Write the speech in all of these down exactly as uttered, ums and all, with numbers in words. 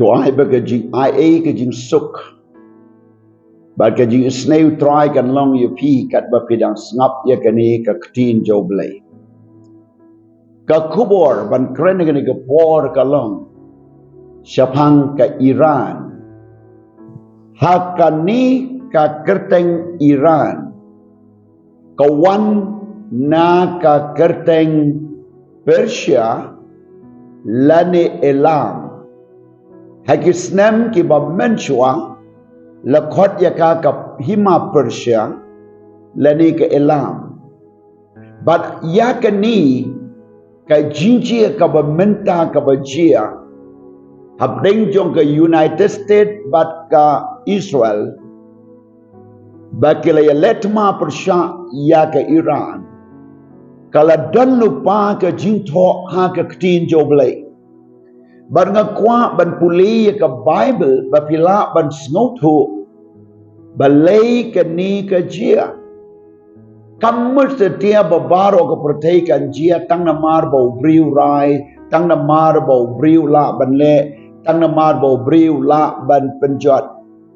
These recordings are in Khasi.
To ai ba ka jing ai ei ka jingsuk bad ka jingisynei U Trai kan long ïa phi katba phi dang sngap ïa kane ka ktien jong U Blei. Ka khubor ban kren kane ka por ka long shaphang ka Iran. Ha kane ka kyrteng Iran ka wan na ka kyrteng Persia lane Elam. Ha ki snem kiba mynshuwa la khot ïa ka ka hima Persia lane ka Elam. Bad ïa kane ka jingjia kaba mynta kaba jia hapdeng jong ka United States bad ka Israel, ba ki la ïa leh thma pyrshah ïa ka Iran, ka la don lypa ka jingthoh ha ka ktien jong U Blei. Bad nga kwah ban pule ïa ka Baibl ba phi lah ban sngewthuh balei kane ka jia. Kam mut satia ba baroh ka pyrthei kan jia tang namar ba u briew u rai, tang namar ba u briew u lah ban leh, tang namar ba u briew u lah ban pynjot.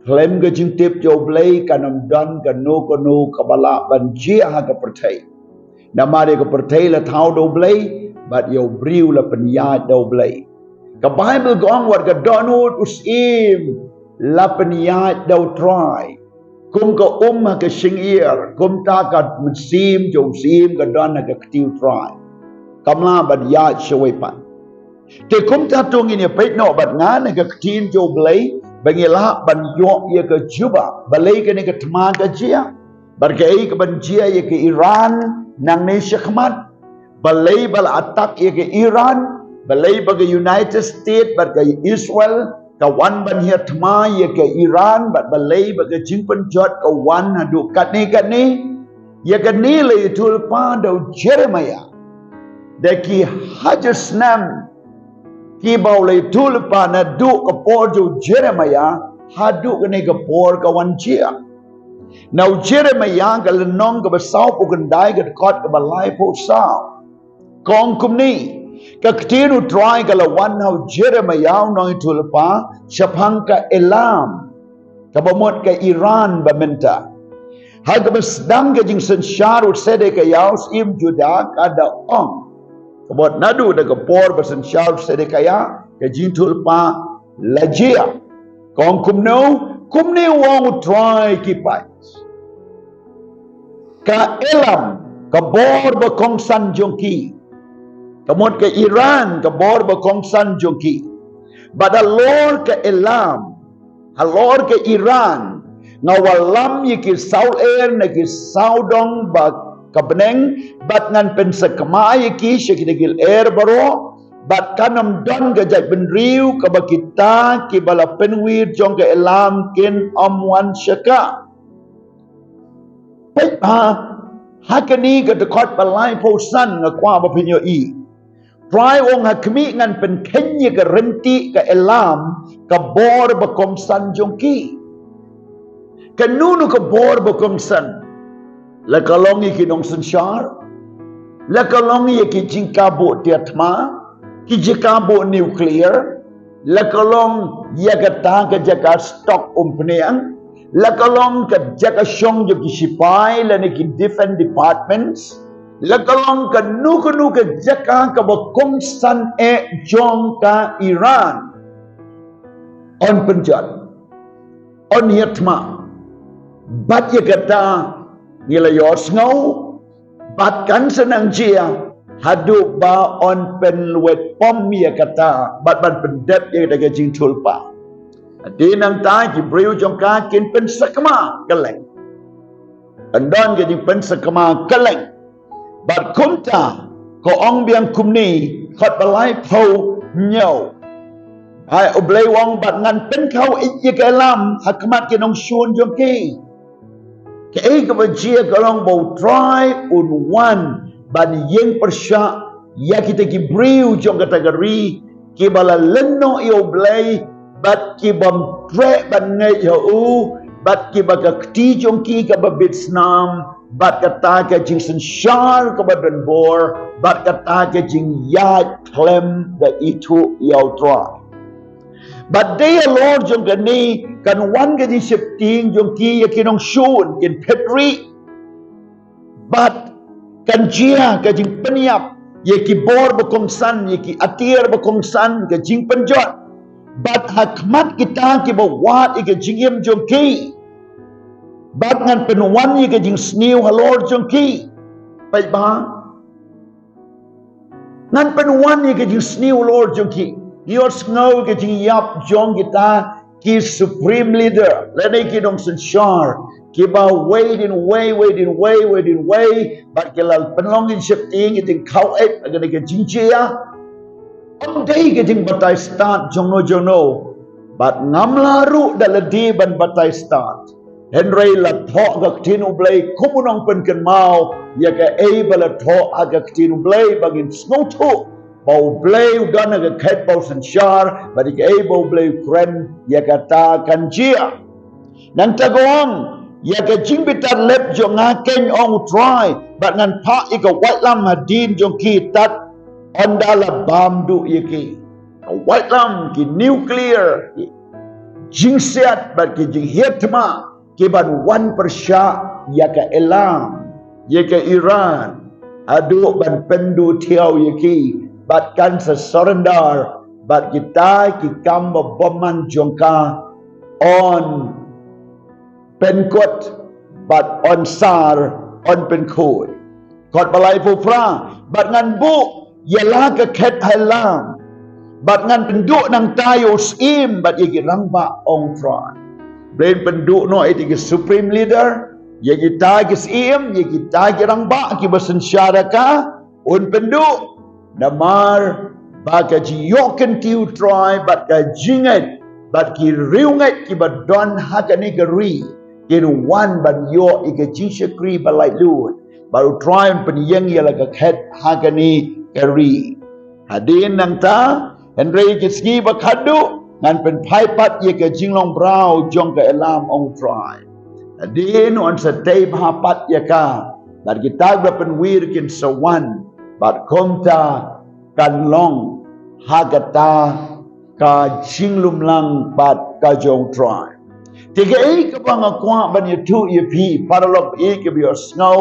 Khlem ka jingtip jong U Blei kan ym don kano kano kaba lah ban jia ha ka pyrthei. Namar ïa ka pyrthei la thaw da U Blei bad ïa u briew la pynïaid da U Blei. Ka Baibl ka ong wat ka dohnud u syiem la pynïaid da U Trai. Kum ka um ha ka shyngiar, kumta ka mynsiem jong u syiem ka don ha ka kti U Trai. Kam lah ban ïaid shawei pat. Te kumta to ngin ïa peit noh bad nga na ka ktien jong U Blei ba ngi lah ban ïoh ïa ka jubab balei kane ka thma ka jia. Bad kaei kaban jia ïa ka Iran nangne shakhmat. Balei ba la attack ïa ka Iran, balei ba ka United States bad ka Israel ka wan ban hiar thma ïa ka Iran, bad balei ba ka jingpynjot ka wan haduh katne katne. Ïa kane la ïathuh lypa da u Jeremiah. Da ki hajar snem kiba u la ïathuh lypa naduh ka por jong u Jeremiah haduh kane ka por ka wan jia. Na u Jeremiah ka lynnong kaba sawphew khyndai ka dkhot kaba laiphew saw. Ka ong kumne, ka ktien U Trai ka la wan ha u Jeremiah u nongïathuh lypa shaphang ka Elam, kaba mut ka Iran ba mynta. Ha kaba sdang ka jingsynshar u Sedekiah u syiem Judah ka da ong. Ka mut naduh da ka por ba synshar u Sedekiah ka jingïathuh lypa la jia. Ka ong kumno, kumne u ong U Trai ki paid. Ka Elam ka bor ba kongsan jong ki. Ka mut ka Iran ka bor ba kongsan jong ki. Bad halor ka Elam, halor ka Iran, nga wallam ïa ki sawlyer na ki sawdong ba ka bneng, bad ngan pynsakma ïa ki sha kita ki lyer baroh, bad kan ym don ka jaitbynriew kaba kita kiba la pynwir jong ka Elam kin ym wan sha ka. Peit ha, ha kane ka dkhot ba laiphew san nga kwah ba phin ïohi. Trai u ong ha khmih ngan pynkheiñ ïa ka ryntieh ka Elam ka bor ba kongsan jong ki. Kano kano ka bor ba kongsan? La ka long ïa ki nongsynshar, la ka long ïa ki jingkha buh tiar thma, ki jingkha buh nuclear, la ka long ïa kata ka jaka stock umphniang, la ka long ka jaka shong jong ki shipai lane ki defense departments, la ka long kano kano ka jaka kaba kongsan eh jong ka Iran. Yn pynjot, yn hiar thma. Bad ïa kata ngi la ïohsngew, bad kan sa nang jia haduh ba yn pynlwet pom ïa kata bad ban pyndep ïa kata ka jingïathuh lypa. Hadien nangta ki briew jong ka kin pynsakma kylleng. Kan don ka jingpynsakma kylleng. Bad kumta ka ong biang kumne, dkhot ba laiphew hynñiew. Hai, U Blei u ong bad ngan pynkhaw ïa ka Elam ha khmat ki nongshun jong ki. Kaei kaba jia ka long ba U Trai un wan ban ïeng pyrshah ïa kita ki briew jong kata ka ri kiba la lehnoh ïa U Blei bad kibym treh ban ngeit ha u bad kiba ka kti jong ki kaba bit snam bad kata ka jingsynshar kaba donbor bad kata ka jingïaid khlem da ithuh ïa U Trai. Bad dei halor jong kane kan wan ka jingsheptieng jong ki ïa ki nongshun, kin phet rieh. Bad kan jia ka jingpynïap ïa ki bor ba kongsan, ïa ki atiar ba kongsan, ka jingpynjot. Bad ha khmat kita kiba wad ïa ka jingim jong ki, bad ngan pynwan ïa ka jingsniew halor jong ki. Peit ba ngan pynwan ïa ka jingsniew halor jong ki. Ïohsngew ka jingïap jong kita ki supreme leader lane ki nongsynshar, kiba wei dien wei, wei dien wei, wei dien wei, bad ki la pynlong jingsheptieng, jingkhaw ep, lane ka jingjia. Ym dei ka jingbatai stad jongno jongno. Bad ngam lah ruh da lade ban batai stad. Hynrei la thoh ka ktien U Blei kum u nongpynkynmaw ïa kaei ba la thoh ha ka ktien U Blei, ba ngin sngewthuh ba U Blei u don ha ka khet ba u synshar, bad ïa kaei ba U Blei u kren, ïa kata kan jia. Nangta ka ong, ïa ka jingbitar lep jong nga keiñ, ong U Trai, bad ngan phah ïa ka waitlam hadien jong ki tad ynda la bam duh ïa ki. Ka waitlam, ki nuclear, ki jingsiat bad ki jinghiar thma, ki ban wan pyrshah ïa ka Ilam, ïa ka Iran, haduh ban pynduh thiaw ïa ki, bad kan sa surrender, bad kita ki kam ba bymman jong ka yn pynkut, bad yn sar, yn pynkhuid. Kot ba laiphew phra, bad ngan buh ïa la ka khet ha Ilam, bad ngan pynduh nangta ïa u syiem bad ïa ki rangbah, ong U Trai. Blei un pynduh noh ïa ki supreme leader, ïa kita ki syiem, ïa kita ki rangbah kiba synshar ïa ka, un pynduh. Namar ba ka jingïoh kynti U Trai bad ka jingngeit bad ki riewngeit kiba don ha kane ka ri kin wan ban ïoh ïa ka jingshakri ba laitluid. Bad U Trai un pynïeng ïa la ka khet ha kane ka ri. Hadien nangta, hynrei ki sngi ba khadduh, ngan pynphai pat ïa ka jinglong braw jong ka Ilam, ong U Trai. Hadien un sa tei bha pat ïa ka, bad kita ba pynwir kin sa wan, bad kumta kan long ha kata ka jinglumlang bad ka jong U Trai. Te kaei kaba nga kwah ban ïathuh ïa phi, paralok, ïa kiba ïohsngew,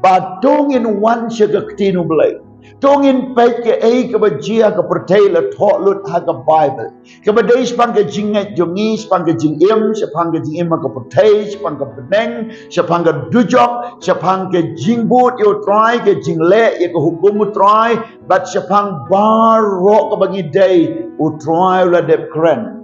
ba to ngin wan sha ka ktien U Blei. To ngin peit kaei kaba jia ha ka pyrthei, la thoh lut ha ka Baibl. Kaba dei shaphang ka jingngeit jong ngi, shaphang ka jingim, shaphang ka jingim ha ka pyrthei, shaphang ka bneng, shaphang ka dujok, shaphang ka jingbud ïa U Trai, ka jingleh ïa ka hukum U Trai, bad shaphang baroh kaba ngi dei, U Trai u la dep kren.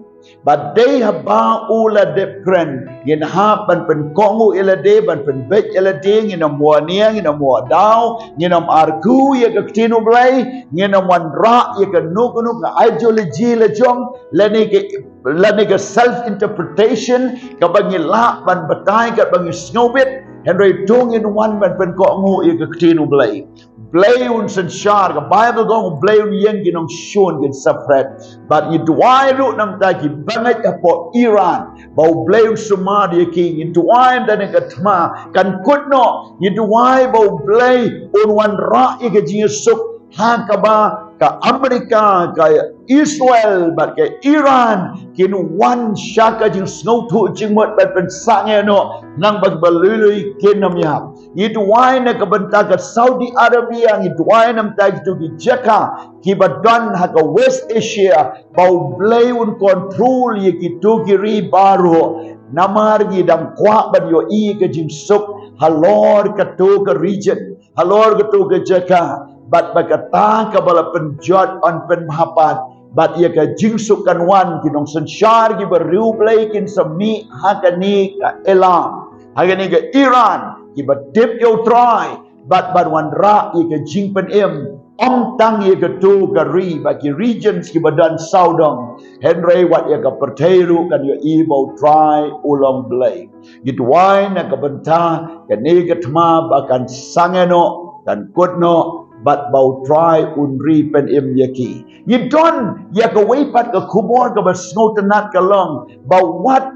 Bad dei haba u la dep kren, ngin hap ban pynkohnguh ïa lade, ban pynbeit ïa lade, ngin ym wad nia, ngin ym wad daw, ngin ym argue ïa ka ktien U Blei, ngin ym wanrah ïa kano kano ka ideology la jong, lane ka, lane ka self interpretation, kaba ngi lah ban batai katba ngi sngewbit, hynrei to ngin wan ban pynkohnguh ïa ka ktien U Blei. Blei un synshar, ka Baibl ka ong Blei un ïeng ki nongshun kin sa phet. Bad ngi duwai ruh nangta ki bangeit hapoh Iran, ba U Blei un sumar ïa ki, ngi duwai ynda ne ka thma kan kut noh, ngi duwai ba U Blei un wanrah ïa ka jingïasuk, ha kaba ka Amerika, ka Israel bad ka Iran kin wan sha ka jingsngewthuh jingmut bad pynsangeh noh, nang ba kiba lui lui kin ym ïap. Ngi duwai na ka bynta ka Saudi Arabia, ngi duwai na ka bynta kito ki jaka kiba don ha ka West Asia, ba U Blei un control ïa kito ki ri baroh. Namar ngi dang kwah ban ïohi ka jingsuk halor kato ka region, halor kato ka jaka, bad ba kata kaba la pynjot yn pynbha pat, bad ïa ka jingsuk kan wan, ki nongsynshar kiba riewblei kin sa mih ha kane ka Ilam, ha kane ka Iran, kiba tip ïa U Trai, bad ban wanrah ïa ka jingpynim, ym tang ïa kato ka ri, bad ki regions kiba don sawdong, hynrei wat ïa ka pyrthei ruh kan ïohi ba U Trai u long Blei. Ngi duwai na ka bynta kane ka thma ba kan sangeh noh, kan kut noh, bad ba U Trai un ri pynim ïa ki. Ngi don ïa kawei pat ka khubor kaba sngewtynnat, ka long ba wat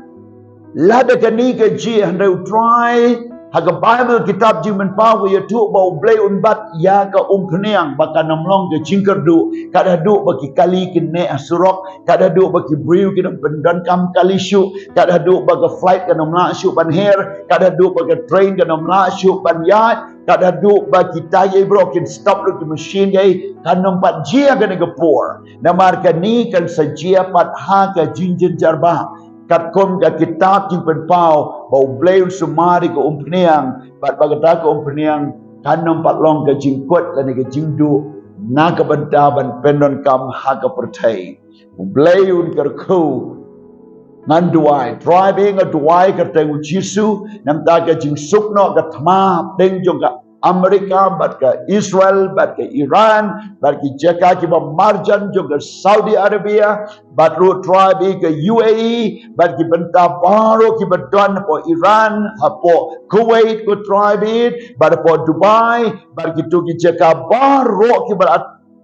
lada kane ka jia, hynrei U Trai Ha ka Baibl, kitab Jingpynpaw, ka ïathuh ba U Blei un bat ïa ka umphniang ba kan ym long ka jingkyrduh, kat haduh ba ki kali kin neh ha surok, kat haduh ba ki briew kin ym pyndonkam kali shuh, kat haduh ba ka flight kan ym lah shuh ban her, kat haduh ba ka train kan ym lah shuh ban ïaid, kat haduh ba kita kiei baroh kin stop lut ki machine kiei, kan ym pat jia kane ka por. Namar kane kan sa jia pat ha ka jingjynjar ba katkum ka kitab Jingpynpaw ba U Blei un sumar ïa ka umphniang, bad ba kata ka umphniang kan ym pat long ka jingkut lane ka jingduh na ka bynta ban pyndonkam ha ka pyrthei. U Blei un kyrkhu. Ngan duwai, Trai Blei, nga duwai kyrteng U Jisu, namar ka jingsuk noh ka thma hapdeng jong ka Amerika, bad ka Israel, bad ka Iran, bad ki jaka kiba marjan jong ka Saudi Arabia, bad ruh Trai Blei ka U A E, bad ki bynta baroh kiba don hapoh Iran, hapoh Kuwait ko Trai Blei, bad hapoh Dubai, bad kito ki jaka baroh kiba la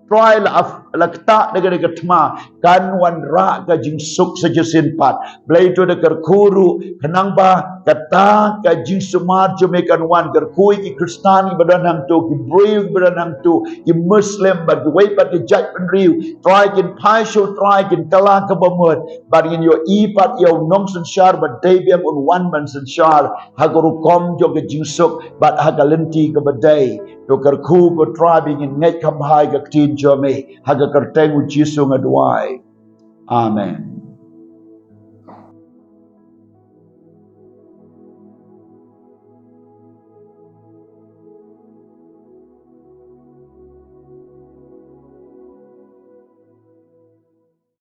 Trai la af-, la ktah da ka, da ka thma, kan wanrah ka jingsuk sa shisien pat. Blei, to da kyrkhu ruh, khnang ba kata ka jingsumar jong me kan wan, kyrkhu ïa ki Khristan kiba don hangto, ki briew kiba don hangto, ki Muslim, bad kiwei pat ki jaitbynriew, Trai, kin phai shuh, Trai, kin kylla kaba mut, bad ngin ïohi pat ïa U Nongsynshar ba dei biang un wan ban synshar ha ka rukom jong ka jingsuk bad ha ka lynti kaba dei. To kyrkhu ko Trai, ba ngin ngeit kham bha ïa ka ktien jong me, ha ka kyrteng U Jisu nga duwai. Amen.